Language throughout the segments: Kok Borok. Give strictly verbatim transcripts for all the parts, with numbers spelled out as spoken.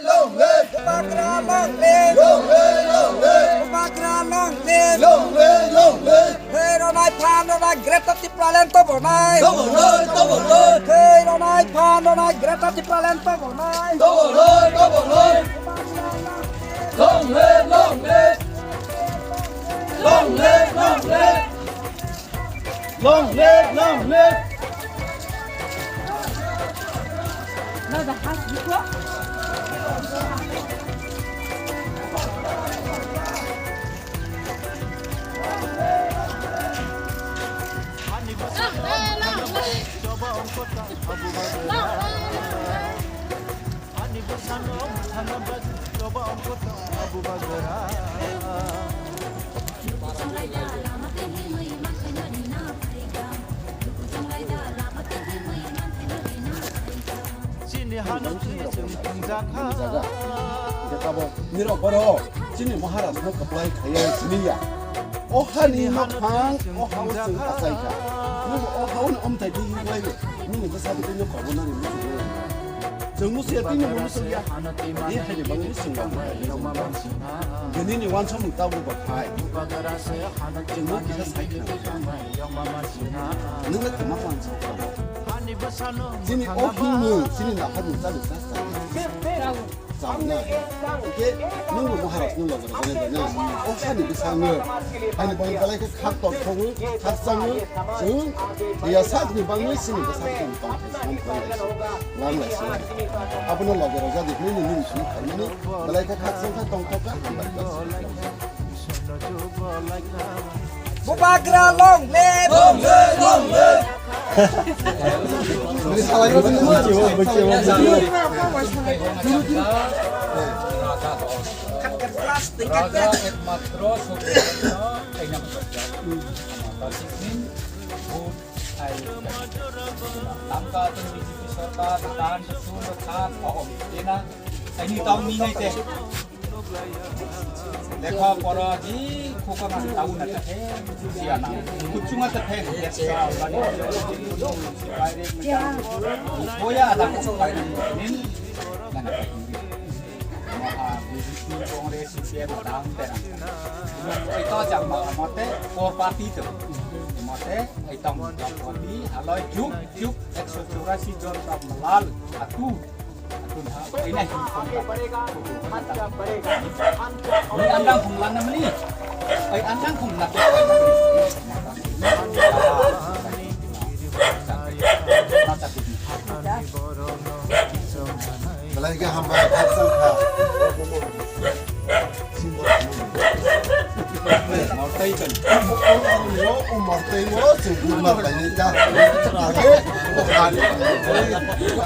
Long live! Bubagra long live! Long live, long live! Bubagra long live! Long live, long live! Hey, Ronai phan, Ronai Greater Tipraland to bonai! To bonai, to bonai! Hey, Ronai phan, Ronai Greater Tipraland to bonai! To bonai, to bonai! Long live, long live! Long live, long live! Long live, long live! Chini hano chini chwng thwngjakha. Jaga. Hingke tabok nirok boro chini Maharaj no kaplai khaiya siniya. O hani nokhang, o hao chwng achaikha. Nung o hao ni omthai di hinglai bo. Nini bwsa bwtwi no kobo nani muchungya. Chwng musuya tini bo muchungya. Ye haini bagwi swng ba. Gwnini wansomung tabuk ba phai. Chwng no kisa sai khna. Nung le tama wansok. Chini o himung, chini naphar mung chali chas chali. Chang na. Hingke nungbo Maharaj no loge rwgani na. O hani bwskango. Hani bangwi belai khe khak tongthogwi, khak changwi, chwng ya sakni bangwi chini bwsakni tongthai sam khlai lai si. Lang lai si. Abono loge rwjadi hwnwi nini sini khaimani belai khe khak changkha tongthokha hambai kha. Bubagra long live! Long live, long live! Raja ekmatro sotyo kaina bujak. Ama tasik nin bhut ai. Tamka tu B J P sorkar, tan tu khat, oh, ina, ini tahun ni ngai te. Lekha pora di khukha man tau na ta the, sia na. Kuchunga ta the, ya sa, bani. Boya ada ko pai nin. Mana pai nin. Maha B J P Congress C P M dang terang. Ito jam ma mate four party to. Mate ito party aloi juk juk ekso churasi jon ka malal atu. Ni andang hung lan namni. Ai andang hung nak. Belai ke hambai hapsang kha. Mortai kan. Yo, o mortai mo, se gurma bai ni ta. Age, o hari.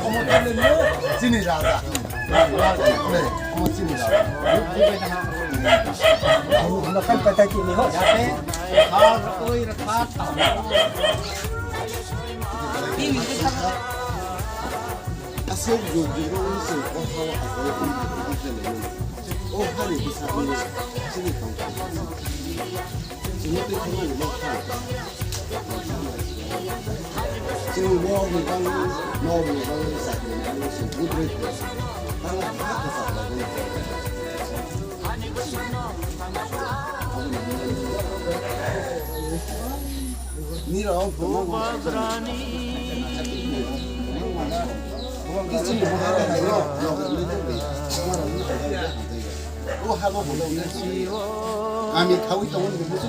O mortai ni mo, chini raja. Omo chini raja. Ano kan patai chini ho. Asal yo, yo, yo, se o hawa hawa. O hari bisa ini sini tong. Sini tu cuma lima hari. Sini mau bukan mau bukan sakit ini sini putri. Kalau apa salah ini? Nira o. Kami khawi tongo ni musu.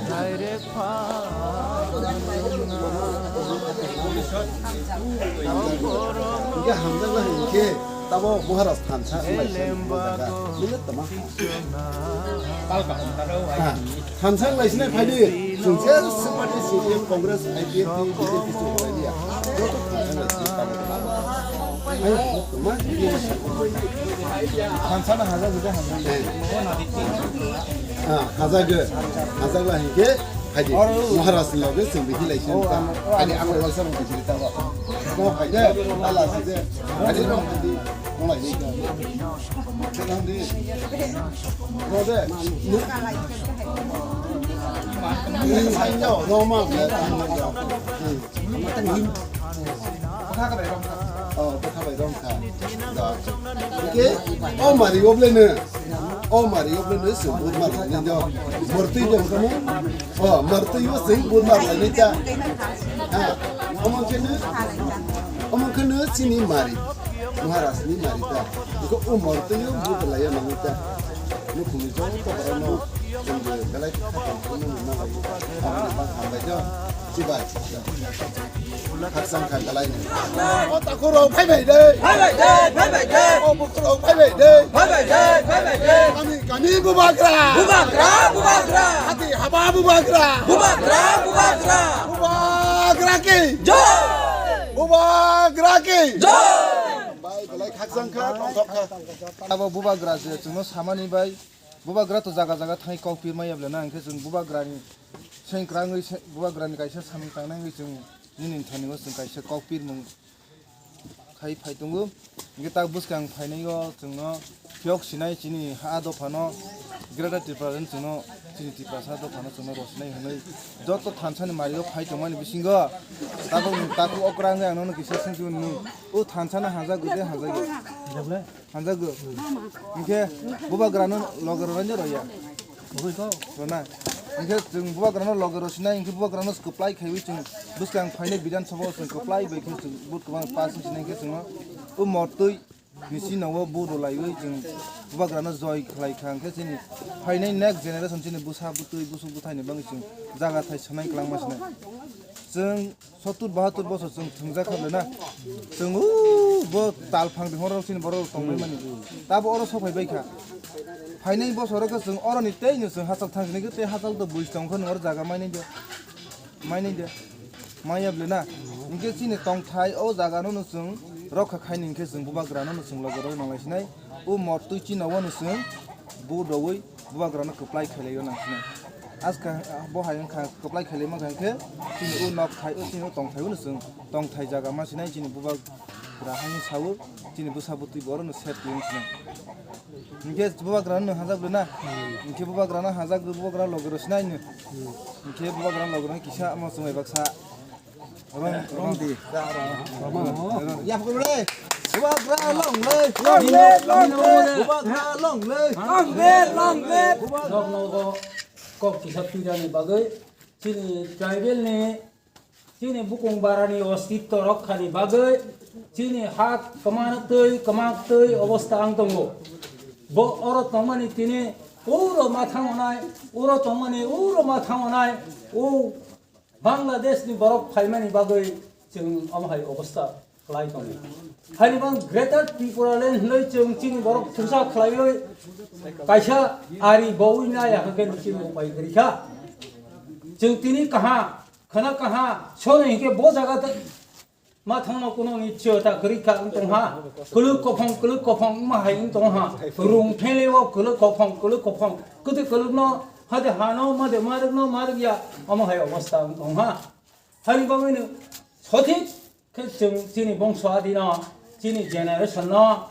Hingke hamjakna hingke tabo Maharaj thansa wnglaisa jaga. Nini tama. Palka hongtaro. Ha. Thansa wnglaisina phaidi. Chwng je swpadi C P M Congress I P F T B J P chwng khlaiya. Joto thansa wnglaisina phaidi. Ayo, tama. Thansa na haja jode haja. Ha, hajago. Hajak la hingke phaidi. Maharaj ni loge chwng bihi lai se wngkha. Ani ang wal sa rong bihi ta ba. No phaidi. Ala si de. Ani rong phaidi. Mo lai ni ka. Ke nam di. No de. Ni sai no, no ma. Matan him. Bwkha bai rong. Oh, bwkha bai Dongkha. Da. Oke, o mari oblene. O mari oblene se bud mar lene do. Mortui dongkha mo. O mortui o se bud mar lene ta. Ha. Omo kene. Omo kene sini mari. Maharaj ni mari ta. Ko o mortui o bud laya mani ta. Nukuni jong to barano. Belai khatam kono nuna lai. Hambai jo. Chibai. Khakchang kha belai ni. O takhurok phai bai de. Phai bai de, phai bai de. O bukhurok phai bai de. Phai bai de, phai bai de. Kami, kami bubagra. Bubagra, bubagra. Hati haba bubagra. Bubagra, bubagra. Bubagra ki. Jai. Bubagra ki. Jai. Bai, belai khakchang kha, tongthok kha. Abo bubagra je chwngno samani bai, bubagra to jaga jaga thangwi kok pirmaya bwle na, hwnkhe chwng bubagrani sengkrangwi se-, bubagrani kaisa samung tangnai wngwi chwng nini thani o chwng kaisa kok pirmung khai phai tongo. Hwnkhe tak bwskang phainai o chwngno phiyok sinai chini ha dophano Greater Tipraland chwngno chini Tiprasa dophano chwngno rosinai hwnwi joto thansani mari o phai tongmani bisingo tabuk takhuk okra wngwi ang nono kisa swngchuk nung o thansano hajak gwi de hajak gwi. Hanjago. Hwnkhe bubagrano loge rwna roya. Rwna. Hwnkhe chwng bubagrano loge rw sinai, hwnkhe bubagrano kwplai khaiwi chwng bwskang phainai Bidhan Sabha o chwng kwplai bai khe chwng vote kwbang pass wng sinai, hwnkhe chwngno o mortwi ni sino o vote rw laiwi chwng bubagrano joy khlai kha, hwnkhe chini phainai next generation chini bwsa bwtwi busuk bwthaini bagwi chwng jaga thai sanai kwlangma sinai. Chwng sottur bahattur bosor chwng thwngjak kha le na. Chwng o bo tal phang de horok chini borok rok tongbai mani. Tabo oro sok phai bai kha. Phainai bosoro khe chwng oro ni tei no chwng hachal thang sini khe tei hachal to bui tong kha nung oro jaga mai nai de. Mai nai de. Mai ya bwle na. Hwnkhe chini tongthai o jaga no no chwng rokha khai ni hwnkhe chwng bubagra no no chwng loge rok nang lai sinai. O mortwi chini o no chwng bu rogwi bubagrano kwplai khailai o nang sinai. Aska bo hai wngkha kwplai khailai mankha hwnkhe chini o nok thai o chini o tongthai o no chwng tongthai jaga ma sinai chini bubagra hai sao chini bwsa bwtwi bo oro no set twi wng sinai. Hwnkhe bubagra no hajak rwna hwnkhe bubagra no hajak rw bubagra loge rw sinai no hwnkhe bubagra loge rw kisa omo chwng bai baksa. Rong, rong di. Yapukule. Bubagra long le. Long le, long le. Bubagra long le. Long le, long le. Bubagra long le. Kok kisa pidani bagwi chini tribal ni, chini bukung barani ostitto rokhani bagwi chini ha kwmanktwi kwmaktwi obostha ang tongo. Bo oro tongmani tini uro ma thangonai, uro tongmani uro ma thangonai, o Bangladesh ni borok phaimani bagwi chwng omo hai obostha khlai tongo. Haini bang Greater Tripura Land hwnwi chwng chini borok thusa khlaiwi kaisa ari bowi nai hakhe chini upai kwrwi kha. Chwng tini kaha, khana kaha, sono hinkhe bo jaga ta-, ma thangno kuno ni chota kwrwi kha wng tong ha. Kwlwk kophong, kwlwk kophong wngma hai wng tong ha. Rung thele o kwlwk kophong, kwlwk kophong. Kwtwi kwlwkno, hade hano, made marwkno, marwk ya, omo hai obostha wng tong ha. Hani bagwino sothik khe chwng chini bongso adino, chini generation no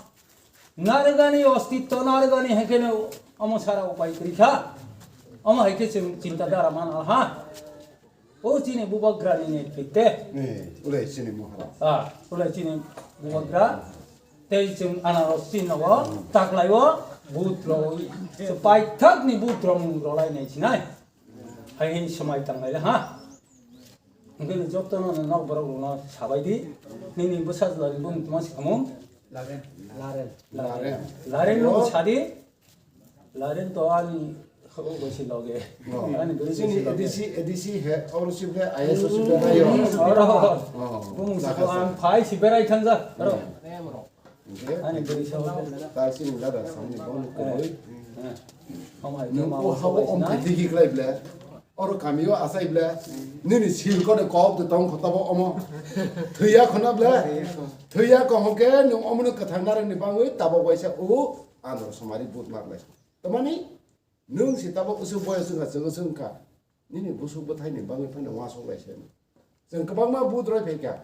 narwgani, ostitto narwgani, hai kheno omo sara upai kwrwi kha. Omo hai khe chwng chinta dhara man ha. O chini bubagrani netrite. Ni, ulai chini Maharaj. Ah, ulai chini bubagra. Tei chwng anaros chini nogo taklai o but rw, paithak ni but rw mung rw lai nai chinai. Hai hin swmai tang lai ha. Hwnkhe nwng jotono nwng nok borok rokno sabai di. Nini bwsajlani bumung tongma se samung? Laren. Laren. Laren. Laren no sadi. Laren to ani habo bai se loge. Oh. Ani bwrwi se loge. A D C, A D C he, oro si he, I S o si he, ayo. Oro. Oh. Bumung se ang phai si berai thangja. Oro. Hwnkhe ani bwrwi sa ta chini dada samni bono kubui. Nwng o habo om khe digi khlai ble. Oro kamio asai ble. Nini sil kone kok de tong kho tabo omo. Thwiya khona ble. Thwiya ko hokhe nwng omono kwthang narwkni bangwi tabo waisa o andro somari but mar lai. Tamani nwng si tabo usuk boyos wngkha chwng wngkha. Nini busuk bwthaini bangwi phano wasuk lai se. Chwng kwbangma but roi phaikha.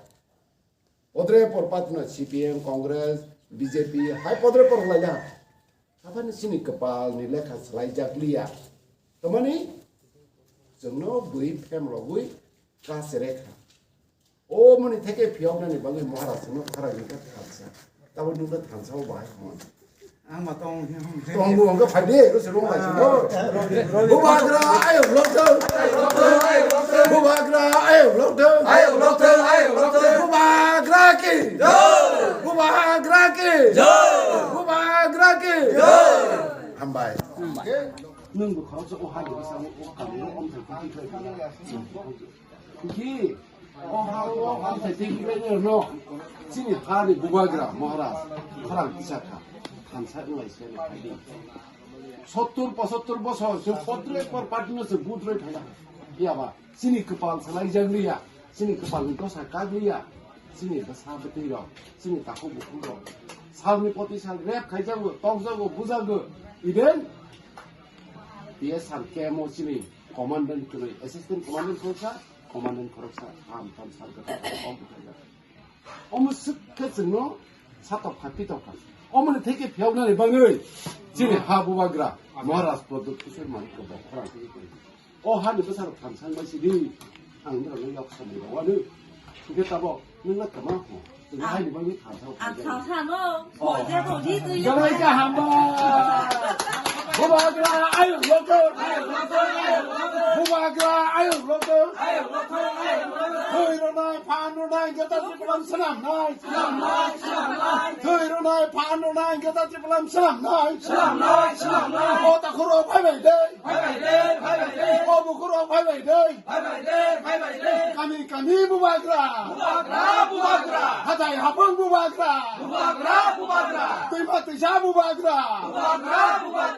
Podre por patno C P M, Congress, B J P, hai podre por lai ya. Abani chini kwpal ni lekha swlai jak liya. Tamani chwngno bui phem rogwi ka sere kha. O mani theke phiyok nani bagwi Maharaj no khara ni ka kharsa. Tabuk nungkha thansa o bahai hwn. Ang ma tong hwn. Tong bo hwn khe phai de, ro se rong bai sing do. Bubagra ayok lok thung. Bubagra ayok lok thung. Ayok lok thung, ayok lok thung. Bubagra ki. Jai. Bubagra ki. Jai. Bubagra ki. Jai. Hambai. Nwng bo khoroksa o ha ni bwskango o kami o omthai kuki khlai kha. Kuki. O ha o omthai tei khlai no. Chini ha ni Bubagra Maharaj khorang kisa kha. Thansa wng lai se no khai di. Sottur pochattur bosor se potre por party no se vote roi phaina. Phiya ba chini kwpal salai jak liya. Chini kwpal ni dosa kak liya. Chini bwsa bwtwi rok, chini takhuk bukhuk rok. Salni poti sal rep khaijago, tokjago, bujago. Even P S R K M o chini commandant kwrwi, assistant commandant khoroksa, commandant khoroksa, tham tham sal kwthang kok bwthaijak. Omo swk khe chwngno satok kha, pitok kha. Omoni theke phiyoknani bagwi chini ha Bubagra Maharaj Pradyut Kishore Manik bo khorang thangwi tongkha. O hani bwsarok thansang bai sidi, ang norokno yok samung rwani. Hwnkhe tabok nwng na tamo ho? Chwng haini bagwi thansang ang khaijak. Thansano, oh, moja tongdi twi. Jobai kaham ba. Bubagra ayuk lokthung. Bubagra ayuk lokthung. Thwi rwnai, phan rwnai, jeta jeta swnam nai. Thwi rwnai, phan rwnai, jeta jeta swnam nai. O takhuro phai bai de. Phai bai de, phai bai de. O bukhuro phai bai de. Phai bai de, phai bai de. Kami, kami Bubagra. Bubagra, Bubagra. Hathai hapung Bubagra. Bubagra, Bubagra. Twima twisa Bubagra. Bubagra, Bubagra.